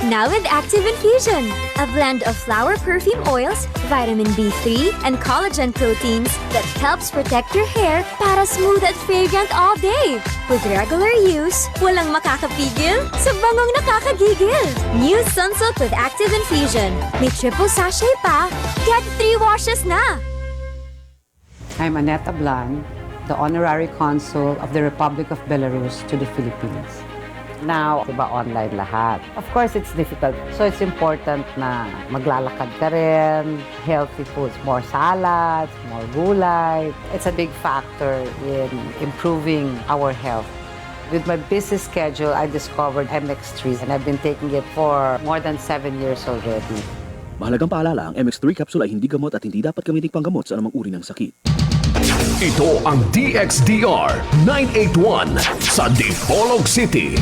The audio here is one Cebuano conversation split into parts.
Now with Active Infusion, a blend of flower perfume oils, vitamin B3, and collagen proteins that helps protect your hair para smooth at fragrant all day. With regular use, walang makakapigil sa bangong nakakagigil. New Sunsilk with Active Infusion. May triple sachet pa. Get 3 washes na. I'm Annette Ablan, the Honorary Consul of the Republic of Belarus to the Philippines. Now, diba, online lahat. Of course, it's difficult. So, it's important na maglalakad ka rin, healthy foods, more salads, more gulay. It's a big factor in improving our health. With my busy schedule, I discovered MX3 and I've been taking it for more than 7 years already. Mahalagang paalala, ang MX3 capsule ay hindi gamot at hindi dapat gamitin panggamot sa anumang uri ng sakit. Ito ang DXDR 981 sa Dipolog City.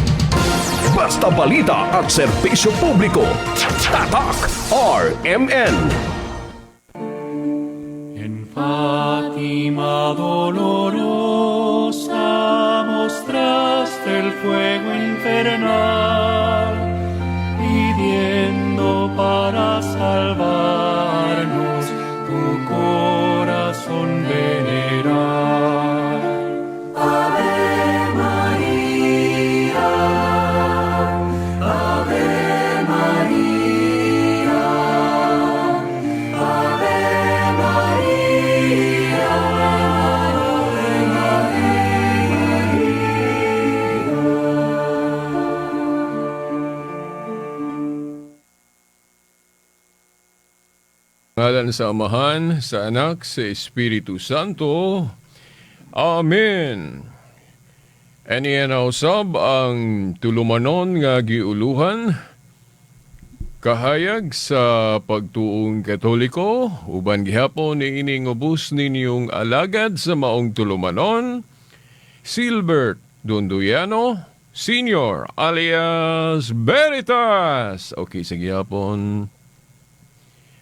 Basta balita at serbisyo publiko. Tatak RMN. En Fátima dolorosa mostraste el fuego infernal, pidiendo para salvarnos tu corazón venerar. Ave María, Ave María, Ave María, Ave María. Ngalan sa Amahan, sa Anak, sa Espiritu Santo. Amen. Ania na usab ang tulumanon nga giuluhan kahayag sa pagtuong Katoliko, uban gihapon ni ining ubos ninyong alagad sa maong tulumanon, Silbert Dunduyano Senior, alias Veritas. Okay, sa gihapon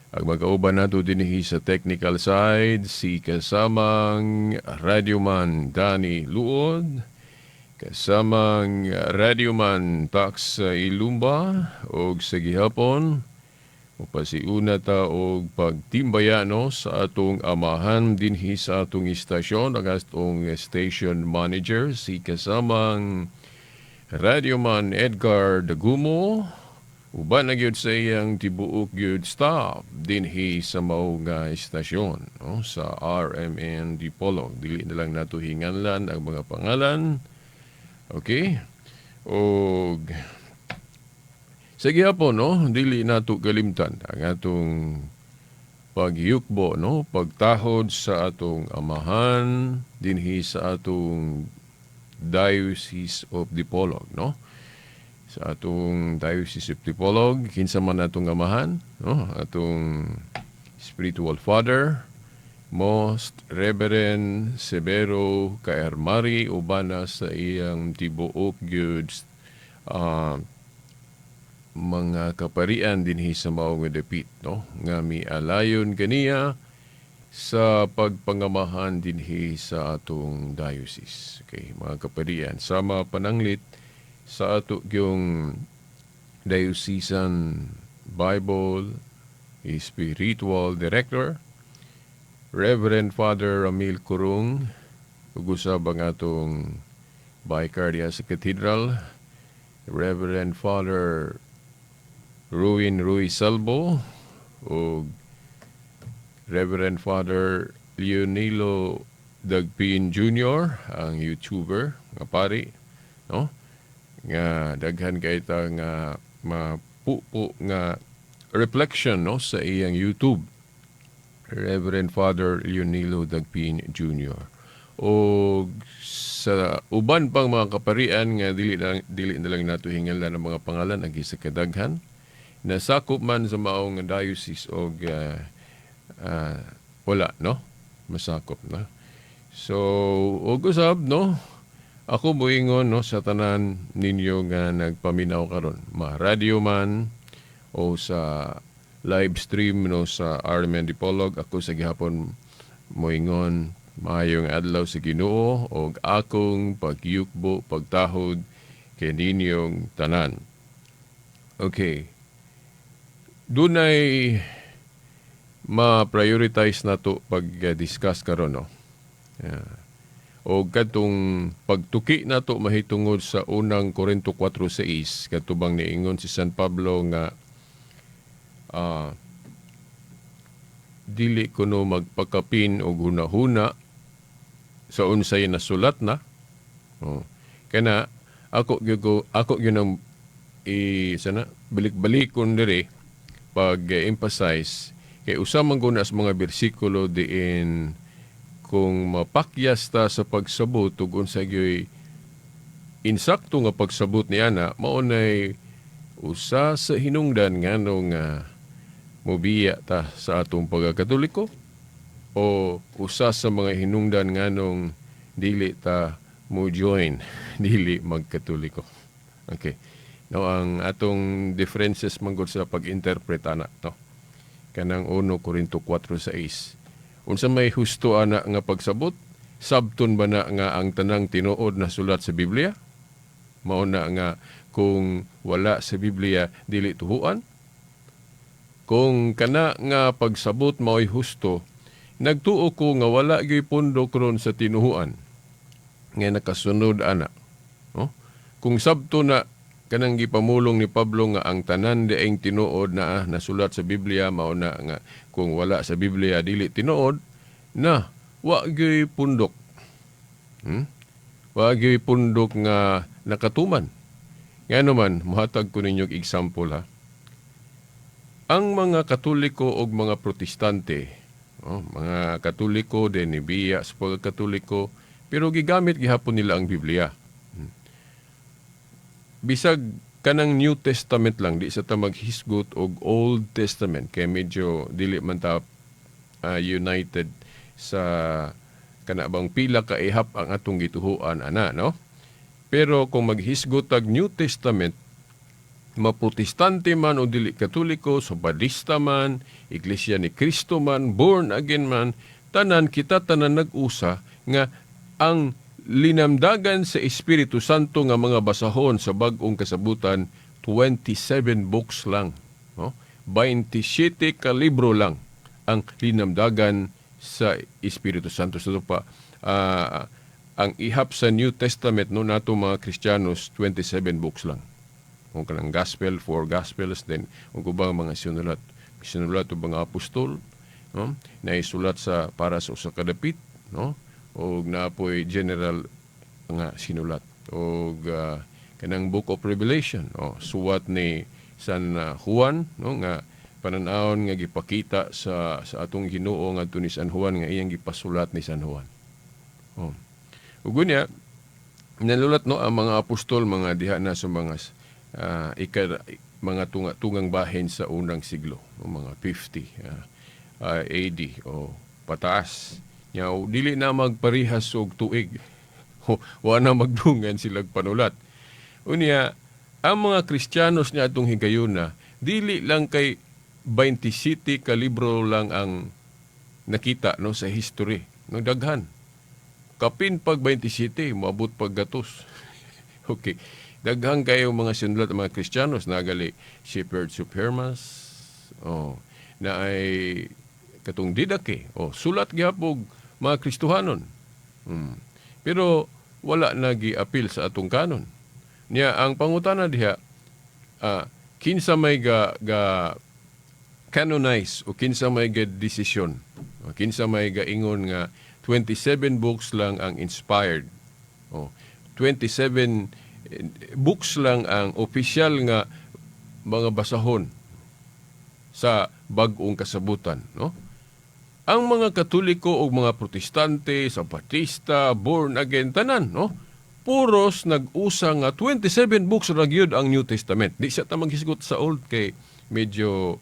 ang magkauban nato dinhi sa technical side, si kasamang radyoman Danny Luod, kasamang radyoman Tax Ilumba, og sa gihapon mupasiuna ta og pagtimbayano sa atong amahan dinhi sa atong istasyon, ang atong station manager, si kasamang radyoman Edgar Dagumo, uban na gyud sa iyang tibuok gyud staff dinhi sa mao nga istasyon, no, sa RMN Dipolog. Dili na lang nato hinganlan ang mga pangalan. Okay? Og sa gihapon, no, dili nato kalimtan ang atong pagyukbo, no, pagtahod sa atong amahan dinhi sa atong Diocese of Dipolog, no? Sa atong Diocese of Dipolog, kinsa man atong amahan, no? Atong spiritual father, Most Reverend Severo Kaermari, ubana sa iyang tibuok gyud mga kaparian dinhi sa maong dapit, no, nga mialayon kaniya sa pagpangamahan dinhi sa atong diocese. Okay, mga kaparian sama pananglit sa ato yung diocesan Bible spiritual director, Reverend Father Ramil Kurung, ug usab ang atong vicar diha sa Cathedral, Reverend Father Ruin Ruiz Salvo, ug Reverend Father Leonilo Dagpin Jr., ang YouTuber nga pari, no, nga daghan kay ta nga mapupo nga reflection, no, sa iyang YouTube, Reverend Father Leonilo Dagpin Jr., o sa uban pang mga kaparian nga dili na lang nato hingalan ang mga pangalan agi sa kadaghan nasakop man sa maong diocese og wala, no, masakop na. So og usab, no, ako moingon, no, sa tanan ninyo nga nagpaminaw karon, ma radio man o sa live stream, no, sa RMN Dipolog, ako sa gihapon moingon, maayong adlaw sa Ginoo og akong pagyukbo, pagtahod kaninyong tanan. Okay. Dunay ma-prioritize nato pag-discuss karon, no. Yeah. O kadtong pagtuki nato mahitungod sa Unang Korinto 4:6, kadto bang niingon si San Pablo nga dili kuno magpakapin og hunahuna sa unsay nasulat na. Oh. Kana ako gyud ko, ako gyud ang i sana balik-balikon diri pag emphasize kay usa man gud na sa mga bersikulo diin kung mapakyas ta sa pagsabot ug unsa gyoy insakto nga pagsabot ni ana, mao nay usa sa hinungdan nganong mobiya ta sa atong pagkakatoliko o usa sa mga hinungdan nganong dili ta mo join, dili magkatoliko. Okay. No, ang atong differences man gud sa pag-interpret ana, no. Kanang 1 Korinto 4:6. Unsa may husto ana nga pagsabot? Sabton ba na nga ang tanang tinuod na sulat sa Biblia? Mao na nga kung wala sa Biblia, dili tuhuan? Kung kana nga pagsabot mao'y husto, nagtuo ko nga wala gyuy pundo karon sa tinuhuan nga nakasunod ana. No? Kung sabto na kanang gipamulong ni Pablo nga ang tanan diayng tinuod na nasulat sa Biblia, mao na nga kung wala sa Biblia, dili tinuod na, wa gyuy pundok. Wa gyuy pundok nga nakatuman. Ngano man, mohatag ko ninyo og example ha. Ang mga Katoliko og mga Protestante, oh, mga Katoliko din nibiya sa pagkatoliko, pero gigamit gihapon nila ang Biblia. Bisag kanang New Testament lang, di sa ta maghisgot og Old Testament kay medyo dili man ta united sa kana bang pila ka ihap ang atong gituhuan ana, no? Pero kung maghisgot tag New Testament, maprotestante man o dili Katoliko, Sabadista man, Iglesia ni Cristo man, born again man, tanan kita, tanan nag-usa nga ang linamdagan sa Espiritu Santo nga mga basahon sa Bag-ong Kasabutan, 27 books lang. No? 27 ka libro lang ang linamdagan sa Espiritu Santo. So pa, ang ihap sa New Testament, no, nato mga Kristiyanos, 27 books lang. Kung kanang gospel, four gospels, then kung ubang mga sinulat, sinulat og mga apostol, no? Naisulat sa para sa usa ka dapit, no? Og napoy general nga sinulat. Og kanang Book of Revelation, oh, suwat ni San Juan, no, nga pananawon nga gipakita sa atong Ginoo ngadto ni San Juan nga iyang gipasulat ni San Juan. Oh. Ug unya nalulat, no, ang mga apostol mga diha na sa mga ika mga tunga-tungang bahin sa unang siglo, no, mga 50 AD o pataas. Nya dili na magparihas og tuig. Wa na magdungan sila panulat. Unya ang mga Kristiyanos niya atong higayuna, dili lang kay 27 ka libro lang ang nakita, no, sa history, no, daghan. Kapin pag 27, moabot pag gatos. Okay. Daghan kayo mga sinulat ang mga Kristiyanos, nagali Shepherds of Hermas, oh, na ay katong Didache, oh, sulat gihapon mga Kristohanon. Pero wala na giapil sa atong kanon. Niya ang pangutana diha, kinsa may ga canonize o kinsa may ga desisyon o kinsa may ga ingon nga 27 books lang ang inspired o 27 books lang ang opisyal nga mga basahon sa Bag-ong Kasabutan, no? Ang mga Katoliko o mga Protestante, Sabatista, born again, tanan, no, puros nag-usa nga 27 books ra gyud ang New Testament. Di siya ta maghisgot sa Old kay medyo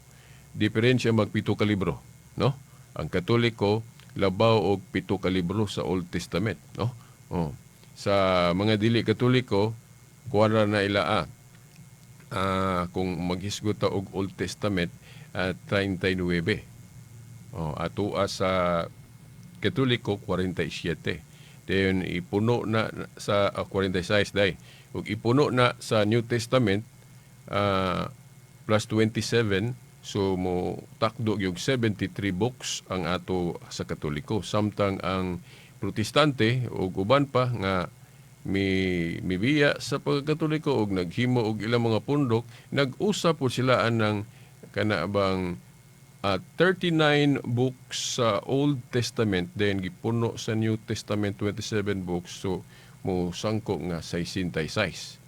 diferensya, magpito ka libro, no? Ang Katoliko labaw og 7 ka libro sa Old Testament, no? Oh. Sa mga dili Katoliko, kuwara na ila kung maghisgot ta og Old Testament, 39. Oh, atoa sa Katoliko 47. Then ipuno na sa 46 day. Ug ipuno na sa New Testament. Plus 27, so mo takdo yung 73 books ang ato sa Katoliko. Samtang ang Protestante o uban pa nga mi mibiya sa pagkatoliko og naghimo og ilang mga pundok, nag-usap po sila anang kana bang 39 books sa Old Testament, then gipuno sa New Testament 27 books, so mo sangko nga 66.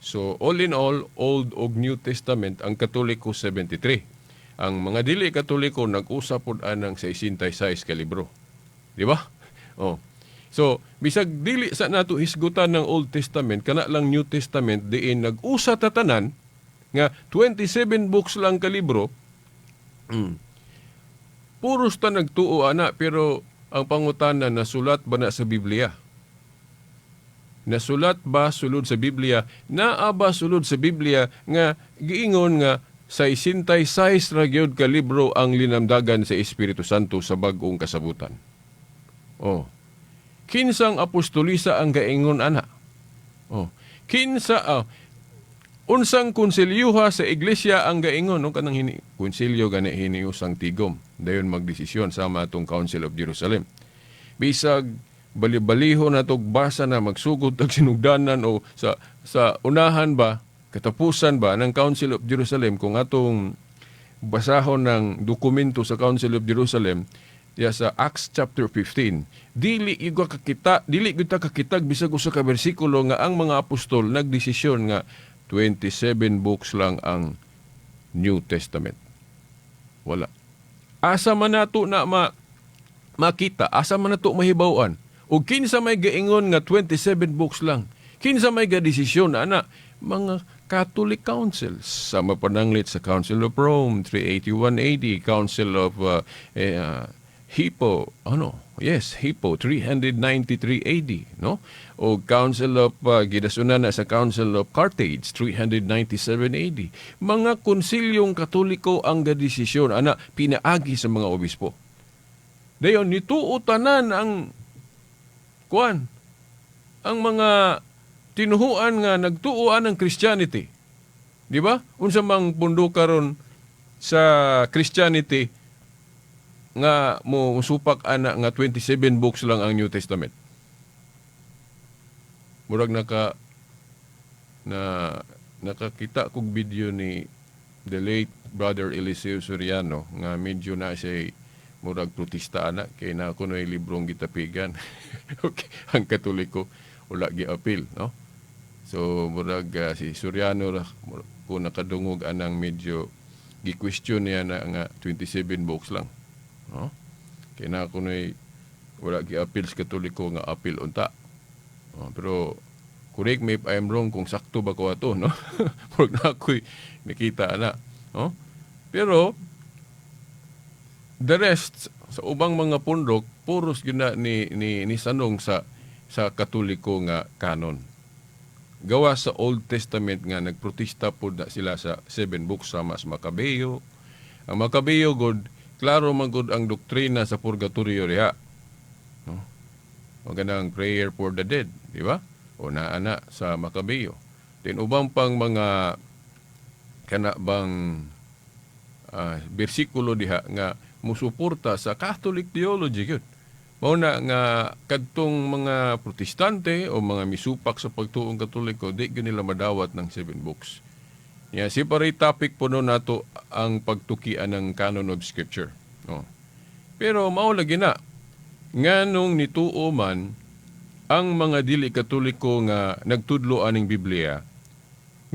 So all in all, Old og New Testament, ang Katoliko 73. Ang mga dili Katoliko nag-usap pud anang 66 ka libro. Di ba? Oh. So, bisag dili sa nato hisgutan ng Old Testament, kana lang New Testament diin nag-usa ta tanan nga 27 books lang ka libro. Puros ta nagtuo ana, pero ang pangutana, nasulat ba na sa Biblia? Nasulat ba sulod sa Biblia? Naa ba sulod sa Biblia nga giingon nga 66 ra gyud ka libro ang linamdagan sa Espiritu Santo sa bag-ong kasabutan? Oh. Kinsang apostolisa ang gaingon ana? Oh. Kinsa unsang konsilyuha sa iglesia ang gaingon no kanang hini konsilyo gani hiniusang tigom dayon magdesisyon sama atong Council of Jerusalem? Bisag bali-baliho na tog basa na magsugod tag sinugdanan o sa unahan ba, katapusan ba ng Council of Jerusalem, kung atong basahon ng dokumento sa Council of Jerusalem ya sa Acts chapter 15, dili gyud kakita, dili gyud ta kakitag bisag usa ka bersikulo nga ang mga apostol nagdesisyon nga 27 books lang ang New Testament. Wala. Asa man nato na makita? Asa man nato mahibaw-an? O kinsa may gaingon nga 27 books lang? Kinsa may gadesisyon ana? Mga Catholic councils. Sa mapananglit sa Council of Rome, 381 AD, Council of Hippo, ano? Yes, Hippo, 393 AD, no? O Council of gidasunan na sa Council of Carthage, 397 AD. Mga konsilyong Katoliko ang gadesisyon ana pinaagi sa mga obispo. Dayon nituo tanan ang kuan, ang mga tinuhuan nga nagtuoan ng Christianity. Di ba? Unsa mang pundo karon sa Christianity nga mo supak ana nga 27 books lang ang New Testament? Murag nakakita kog video ni the late Brother Eliseo Soriano nga medyo na siya murag protesta ana kay na kuno'y librong gitapigan. Okay, ang Katoliko wala gi-appeal, no? So murag si Soriano ra ko nakadungog anang medyo gi-question niya na nga 27 books lang, no? Kay na kuno'y wala gi-appeal sa Katoliko nga appeal unta. Oh, pero correct me if I'm wrong kung sakto ba ko ato, no? Murag na ako'y nakita ana, no? Pero the rest sa ubang mga pundok puros gyud na ni sanong sa Katoliko nga canon. Gawa sa Old Testament nga nagprotesta pod na sila sa seven books sama sa Macabeo. Ang Macabeo god, klaro man gud ang doktrina sa purgatorio diha. No? Maganang prayer for the dead, di ba? O naa na sa Macabeo. Then ubang pang mga kana bang bersikulo diha nga musuporta sa Catholic theology gyud. Mao na nga kadtong mga Protestante o mga misupak sa pagtuong Katoliko, di gyud nila madawat ng seven books. Yeah, separate topic po no nato ang pagtukian ng canon of scripture. No. Pero mao lagi na nganong nituo man ang mga dili Katoliko nga nagtudlo aning Biblia,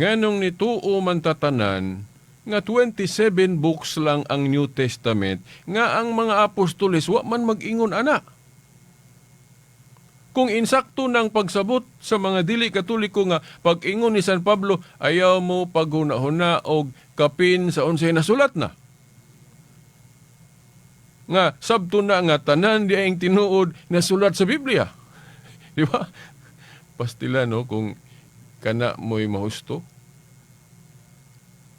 nganong nituo man tatanan nga 27 books lang ang New Testament nga ang mga apostoles wa man mag-ingon ana? Kung insakto ng pagsabot sa mga dili Katoliko nga pag-ingon ni San Pablo, "Ayaw mo paghuna-huna og kapin sa unsay nasulat na," nga sabto na nga tanan diayng tinuod na sulat sa Biblia. Di ba? Pastila, no, kung kana mo'y mahusto.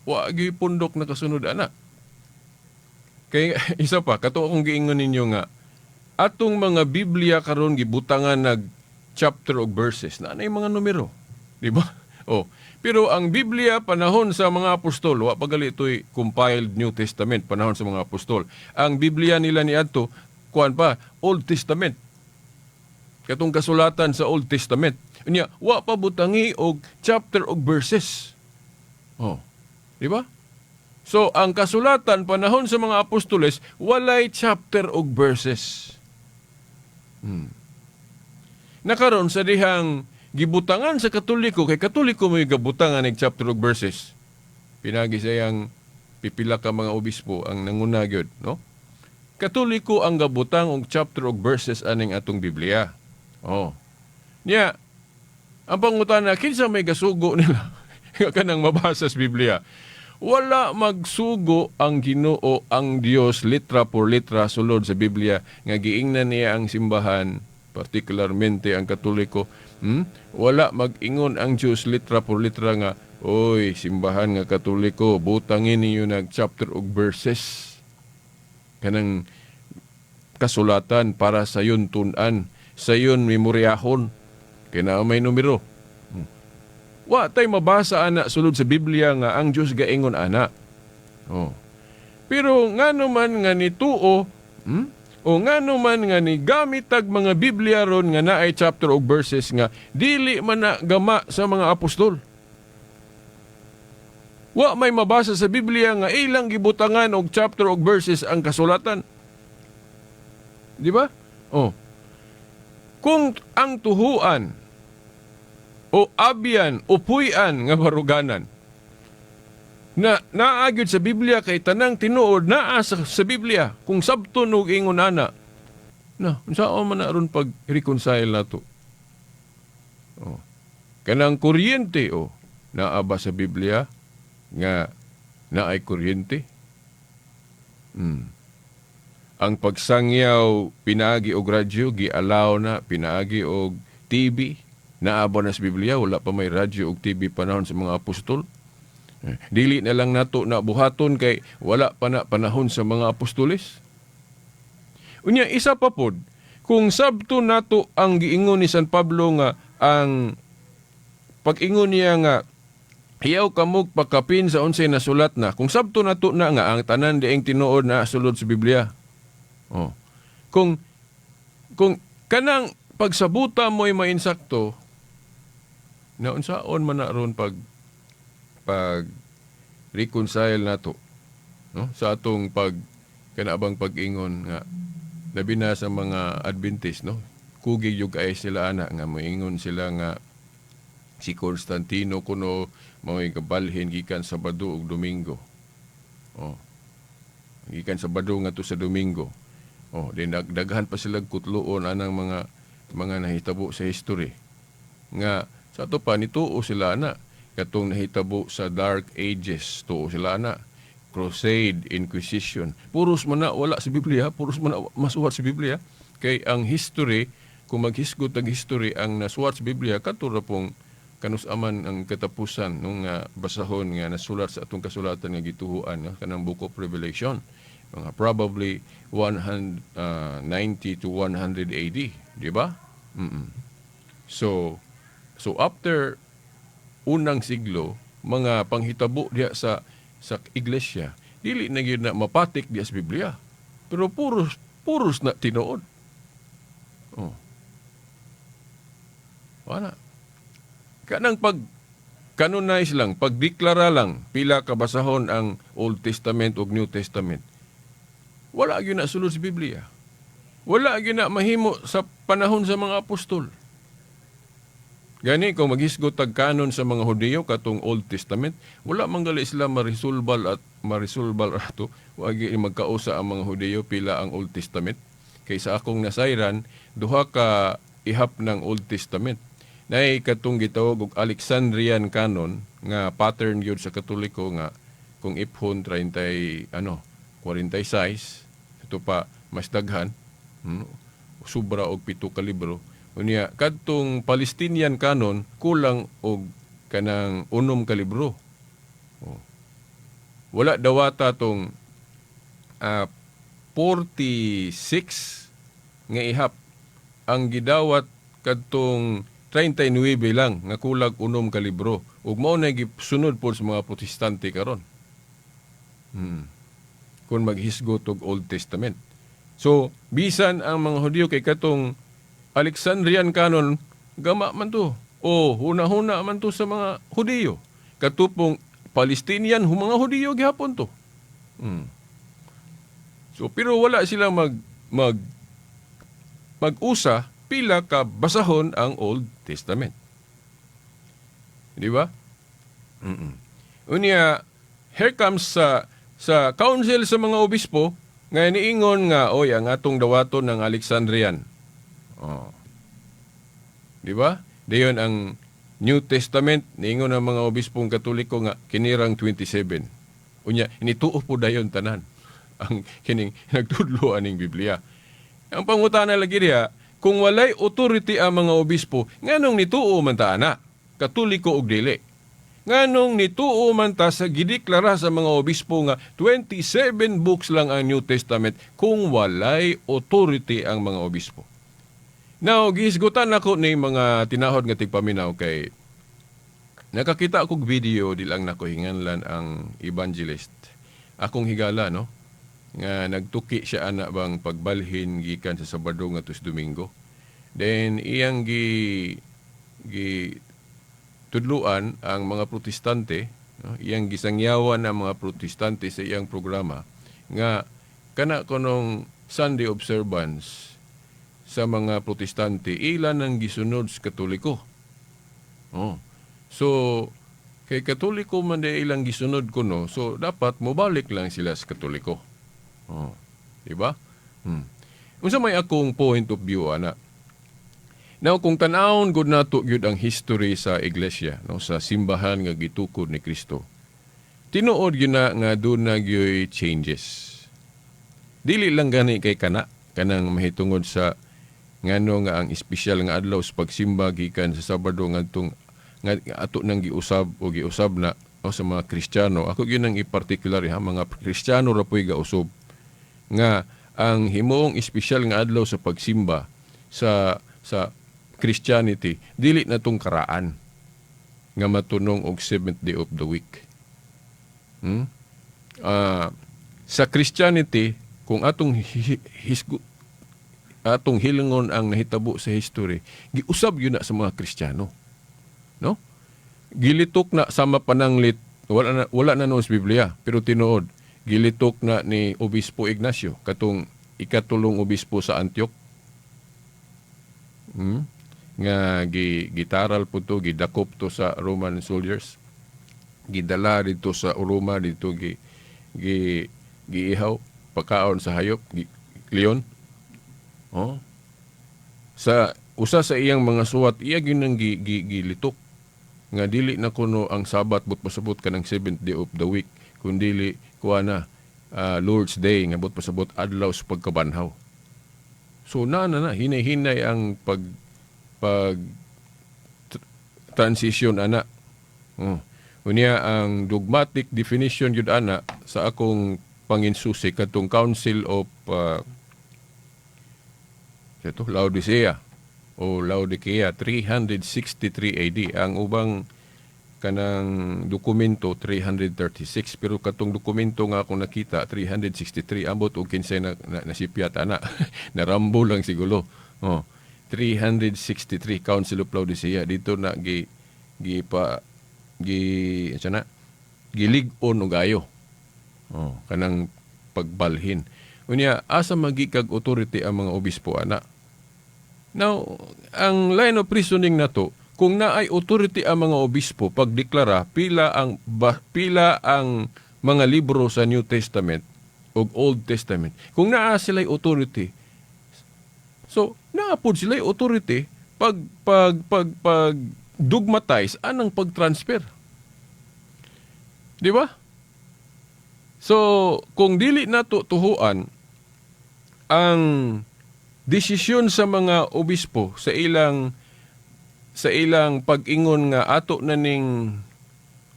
Wa gyud pundok na kasunod ana. Kay isa pa, kato akong giingon ninyo nga atong mga Biblia karon gibutangan nag chapter og verses na anay mga numero, di ba? Oh, pero ang Biblia panahon sa mga apostol, wa pa gali ito'y compiled New Testament panahon sa mga apostol. Ang Biblia nila niadto kuan pa, Old Testament. Katong kasulatan sa Old Testament. Unya, wa pa butangi og chapter og verses. Oh. Di ba? So, ang kasulatan panahon sa mga apostoles, walay chapter og verses. Nakaron sa dihang gibutangan sa Katoliko, kay Katoliko may gabutangan ng chapter og verses. Pinagi sayang pipila ka mga obispo ang nanguna gyud, no? Katoliko ang gabutang og chapter og verses aning atong Biblia. Oh. Niya, ang pangutana, kinsa may gasugo nila nga kanang mabasa sa Biblia? Wala magsugo ang Ginoo, ang Dios, litra por litra sulod sa Biblia nga giingnan niya ang simbahan, particularmente ang Katoliko. Wala mag-ingon ang Dios litra por litra nga, "Oy, simbahan nga Katoliko, butangin ninyo nag chapter og verses kanang kasulatan para sa yun tun-an, sa yun memoryahon kay naa may numero." Wa tay mabasa ana sulod sa Biblia nga ang Dios gaingon ana. Oh. Pero ngano man nga nituo, O ngano man nga ni gamit tag mga Biblia ron nga naay chapter og verses nga dili man na gama sa mga apostol? Wa may mabasa sa Biblia nga ilang gibutangan og chapter og verses ang kasulatan. Di ba? Oh. Kung ang tuhuan o abyan o puy-an nga baruganan na naa gyud sa Biblia, kay tanang tinuod naa sa Biblia, kung sabton og ingon ana na, unsaon man na ron pag reconcile nato? Oh. Kanang kuryente, oh, naa ba sa Biblia nga naay kuryente? Ang pagsangyaw pinaagi og radyo, gialaw na pinaagi og TV, naa ba na sa Biblia? Wala pa may radyo og TV panahon sa mga apostol. Eh, dili na lang nato na buhaton kay wala pa na panahon sa mga apostoles. Unya, isa pa pod, kung sabto nato ang giingon ni San Pablo nga ang pag-ingon niya nga hiyaw kamog pakapin sa unsay nasulat na, kung sabto nato na nga ang tanan dieng tinuod na sulod sa Biblia. Oh. Kung kanang pagsabuta mo'y mainsakto, na unsaon man na ron pag reconcile nato, no, sa atong pag kanabang pag-ingon nga labi na sa mga Adventist, no, kugi yung kay sila ana nga moingon sila nga si Constantino kuno mao'y gabalhin gikan Sabado ug Domingo. Oh, gikan Sabado ngadto sa Domingo. Oh, din daghan pa sila kutluon anang mga nahitabo sa history nga sa ato pa nituo sila ana, katong nahitabo sa Dark Ages, tuo sila ana, Crusade, Inquisition. Puros man na wala sa Biblia, puros man na masuwat sa Biblia, kay ang history, kung maghisgot ang history, ang nasuwat sa Biblia kato ra pong kanus-aman ang katapusan nung basahon nga nasulat sa atong kasulatan nga gituhuan nga kanang Book of Revelation, mga probably 190 to 100 AD, di ba? So after unang siglo, mga panghitabo diha sa iglesia, dili na gyud na mapatik diha sa Biblia. Pero puros puros na tinuod. Oh. Wala. Kanang pag canonize lang, pagdeklara lang pila ka basahon ang Old Testament ug New Testament. Wala gyud na sulod sa Biblia. Wala gyud na mahimo sa panahon sa mga apostol. Gani kung maghisgot tag kanon sa mga Hudiyo katong Old Testament, wala man gali sila marisolbal at marisolbal ato. Wagi magkausa ang mga Hudiyo pila ang Old Testament. Kay sa akong nasayran, duha ka ihap ng Old Testament. Nay katong gitawag og Alexandrian canon nga pattern gyud sa Katoliko nga kung iphon 30 ano 46, ito pa mas daghan, sobra og 7 ka libro. Unya kadtong Palestinian canon kulang og kanang 6 ka libro. Oh. Wala dawata tong 46 nga ihap, ang gidawat kadtong 39 lang nga kulag 6 ka libro. Ug mao na gisunod po sa mga Protestante karon. Kung maghisgot og Old Testament. So, bisan ang mga Hudyo, kay katong Alexandrian Canon gama man to. O huna-huna man to sa mga Hudiyo. Katupong Palestinian, mga Hudiyo gihapon to. So, pero wala sila mag mag mag-usa pila ka basahon ang Old Testament. Di ba? Unya, here comes sa council sa mga obispo nga niingon nga, "Oy, ang atong dawaton ng Alexandrian." Oh. Di ba? Dayon ang New Testament, niingon ang mga obispong Katoliko nga kinirang 27. Unya, inituo po dayon tanan ang kining nagtudlo aning Biblia. Ang pangutana lagi diha, kung walay authority ang mga obispo, nganong nituo man ta ana? Katoliko og dili. Nganong nituo man ta sa gideklara sa mga obispo nga 27 books lang ang New Testament kung walay authority ang mga obispo? Now, gihisgutan nako ni mga tinahod nga tigpaminaw kay nakakita akong video, di lang nako hinganlan ang evangelist. Akong higala, no? Nga nagtuki siya ana bang pagbalhin gikan sa Sabado ngadto sa Domingo. Then iyang gi gi tudluan ang mga Protestante, no? Iyang gisangyawan ang mga Protestante sa iyang programa nga kana kunong Sunday observance sa mga Protestante ilan ang gisunod sa Katoliko. Oh. So kay Katoliko man di ilang gisunod kuno, so dapat mobalik lang sila sa Katoliko. Oh. Di ba? Unsa may akong point of view ana? Now, kung tan-awon gud nato gyud ang history sa iglesia, no, sa simbahan nga gitukod ni Kristo. Tinuod gyud na nga duna gyoy changes. Dili lang gani kay kanang mahitungod sa ngano nga ang espesyal nga adlaw sa pagsimba gikan sa Sabado ngadtong nga ato nang giusab o giusab na o sa mga Kristiyano. Ako gyud nang i-particular ha, mga Kristiyano ra po'y gausab nga ang himuong espesyal nga adlaw sa pagsimba sa Christianity dili na tong karaan nga matunong og seventh day of the week. Sa Christianity, kung atong hilingon ang nahitabo sa history, giusab yun na sa mga Kristiyano. No? Gilitok na sama pananglit, wala na noon sa Biblia, pero tinuod, gilitok na ni Obispo Ignacio, katong ikatulong obispo sa Antioch. Nga gitaral po to, gidakop to sa Roman soldiers. Gidala dito sa Roma, dito gi, gi giihaw, pakaon sa hayop, leon. Oh. Sa usa sa iyang mga suwat, iya gyud nang gilitok nga dili na kuno ang Sabat but pasabot kanang seventh day of the week, kundili kuha na Lord's Day nga but pasabot adlaw sa pagkabanhaw. So na na na hinay-hinay ang pag pag transition ana. Oh. Unya ang dogmatic definition gyud ana sa akong panginsusi, katong Council of ito, Laodicea o Laodicea, 363 AD. Ang ubang kanang dokumento 336, pero katong dokumento nga akong nakita 363. Ambot og kinsay na nasipyat ana, narambo lang siguro. Oh, 363, Council of Laodicea, dito na gi gi pa gi ano na gilig-on og ayo, oh, kanang pagbalhin. Unya asa magikag authority ang mga obispo ana? Now, ang line of reasoning nato, kung naay authority ang mga obispo pagdeklara pila ang mga libro sa New Testament ug Old Testament, kung naa sila'y authority, so naa pod sila'y authority pag dogmatize anang pag-transfer. Di ba? So, kung dili nato tuhuan ang desisyon sa mga obispo sa ilang pag-ingon nga ato na ning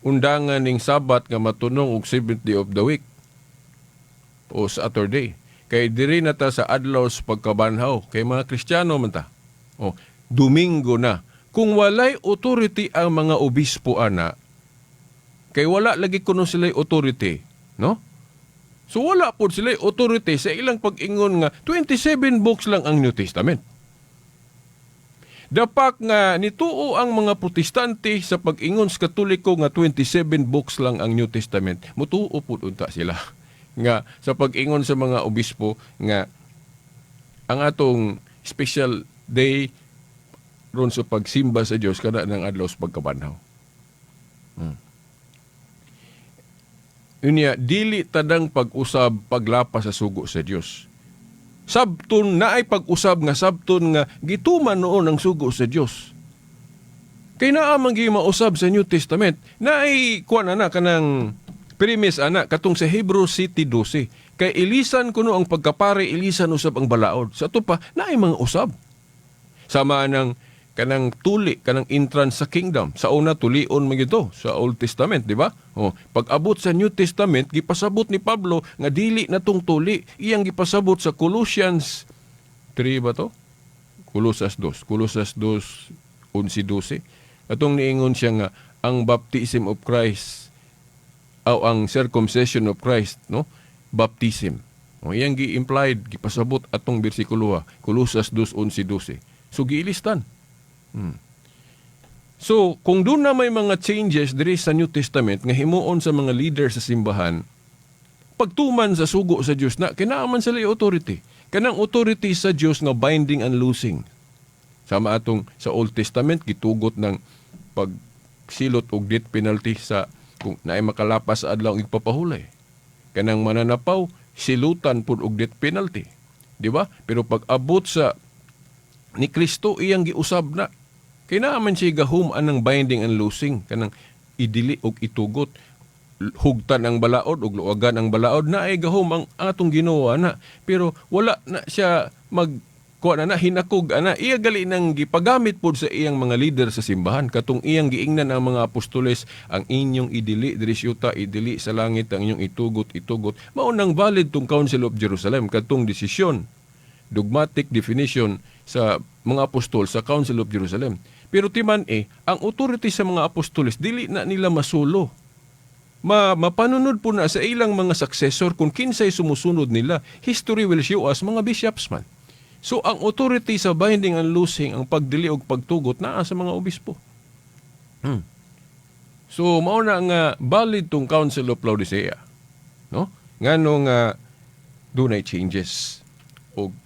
undangan ning Sabat nga matunong og seventh day of the week o Saturday. Kay diri na ta sa adlaw sa pagkabanhaw, kay mga Kristiyano man ta. O, Domingo na. Kung walay authority ang mga obispo ana, Kay wala lagi kuno sila authority, no? So wala pod sila authority sa ilang pag-ingon nga 27 books lang ang New Testament. Dapak nga nituo ang mga Protestante sa pag-ingon sa Katoliko nga 27 books lang ang New Testament, mutuo pud unta sila nga sa pag-ingon sa mga obispo nga ang atong special day ron sa pagsimba sa Dios kada ng adlaw sa pagkabanhaw. Unya, dili tadang pag-usab paglapas sa sugo sa Dios. Sabton na ay pag-usab nga sabton nga gituman noon ang sugo sa Dios. Kay naa man gyud mausab sa New Testament, na ay kuan ana kanang premise ana katong sa Hebrews 7:12. Kay ilisan kuno ang pagkapare, ilisan usab ang balaod. Sa ato pa naay mga usab. Sama ng kanang tuli, kanang entrance sa kingdom. Sa una, tulion man gito sa Old Testament, di ba? Oh, pag abot sa New Testament, gipasabot ni Pablo nga dili na tong tuli. Iyang gipasabot sa Colossians 3 ba to? Colosas 2. Colosas 2, 11-12. Atong niingon siya nga ang baptism of Christ o ang circumcision of Christ, no? Baptism. O iyang gi-implied, gipasabot atong bersikulo, Colosas 2, 11, 12. So giilistan. So, kung doon na may mga changes diri sa New Testament nga himuon sa mga leader sa simbahan, pagtuman sa sugo sa Dios na kinaaman sila yung authority. Kanang authority sa Dios nga binding and loosing. Sama atong sa Old Testament, gitugot ng pagsilot og death penalty sa kung naay makalapas sa adlaw igpapahulay. Kanang mananapaw, silutan pud og death penalty. Di ba? Pero pag abot sa ni Kristo, iyang giusab na. Kay naa man siya gahom anang binding and loosing, kanang idili og itugot, hugtan ang balaod og luwagan ang balaod, na ay gahom ang atong Ginoo ana, pero wala na siya mag kuha na, na hinakog ana. Iya gali nang gipagamit pod sa iyang mga leader sa simbahan katong iyang giingnan ang mga apostoles, "Ang inyong idili diri sa yuta, idili sa langit, ang inyong itugot, itugot." Mao nang valid tong Council of Jerusalem, katong desisyon, dogmatic definition sa mga apostol sa Council of Jerusalem. Pero timan eh, ang authority sa mga apostoles, dili na nila masulo. Mapanunod po na sa ilang mga successor kung kinsay sumusunod nila. History will show us, mga bishops man. So ang authority sa binding and loosing, ang pagdili og pagtugot, naa sa mga obispo. So mao na nga valid tong Council of Laodicea. No? Ngano nga dunay changes. Og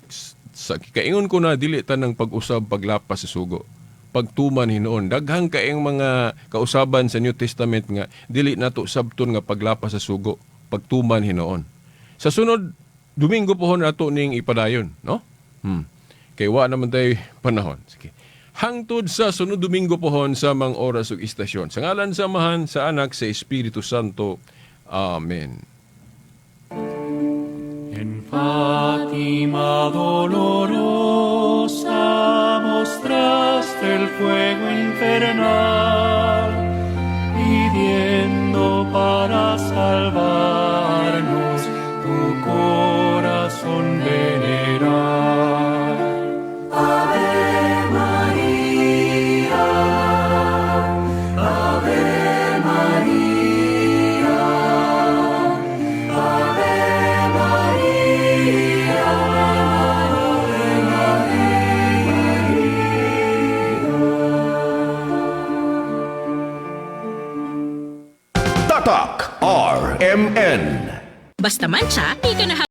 sa kaingon ko na dili tanang pag-usab paglapas sa sugo. Pagtuman hinuon, daghang kaayong mga kausaban sa New Testament nga dili nato sabton nga paglapas sa sugo, pagtuman hinuon. Sa sunod Domingo pohon nato ning ipadayon, no? Kay wa naman tay panahon. Sige. Hangtod sa sunod Domingo pohon sa mang oras ug istasyon. Sa ngalan sa Amahan, sa Anak, sa Espiritu Santo. Amen. En Fátima dolorosa mostraste el fuego infernal, pidiendo para salvarnos tu corazón venerar. Ave María, Ave María, Ave María, Ave María. Tatak RMN. Basta mantsa, di ka na